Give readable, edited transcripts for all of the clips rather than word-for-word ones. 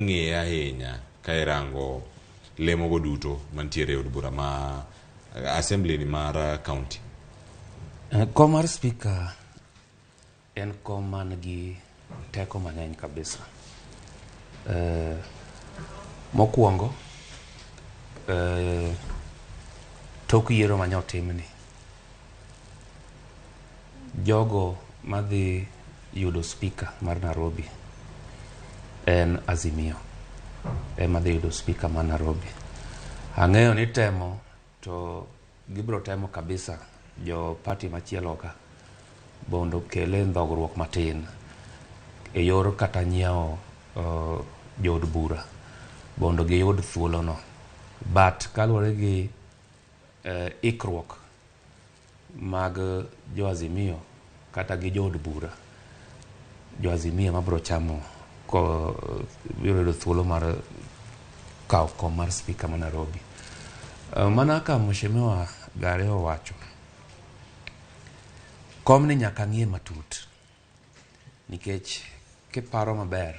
Ng'iye ahinya ka irango lemogo duto mantiere e od bura ma assembly ni mar county. Kom mar speaker en kom man gi teko mang'eny kabisa. Mokwongo, tok yiero mane otimni, jogo madhi yudo speaker mar Nairobi en Azimio ema dhi yudo speaker mar Nairobi. Ang'eyo ni temo to gibiro temo kabisa jo party machielo ka mondo okele ndhogruok matin e yor kata nyiewo jood bura mondo giyud thuolo no. But kaluwore gi ikruok mag jo Azimio kata gi jood bura, jo Azimio ema biro chamo ko biro yudo thuolo mar kawo kom mar speaker ma Nairobi. Mana kaka Mheshimiwa Gare owacho, komni nyaka ng'iye matut nikech kiparo maber,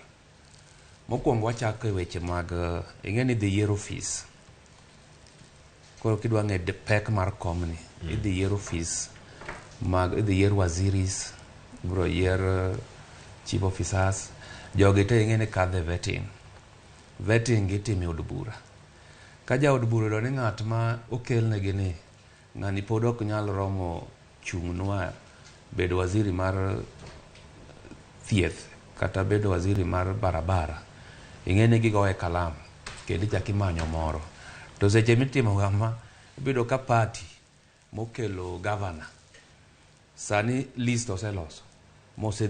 mokwongo wachako e weche mag ing'e ni idhi yier ofis. Koro kidwa ng'e pek mar komni, idhi yier ofis mag idhi yier waziris, ibiro yier chief officers, jogi te ing'e ni kadho e vetting. Vetting itimo e od bura. Ka jaod bura oyudo ni ng'at ma okelnegi ni ng'ani pod ok nyal romo chung'nwa bedo waziri mar thieth kata bedo waziri mar barabara, ing'e ni gigoye kalam kendo ichako imanyo moro. To seche mitimo kama, ibiro ka party mokelo gavana sani list oseloso mosedhi.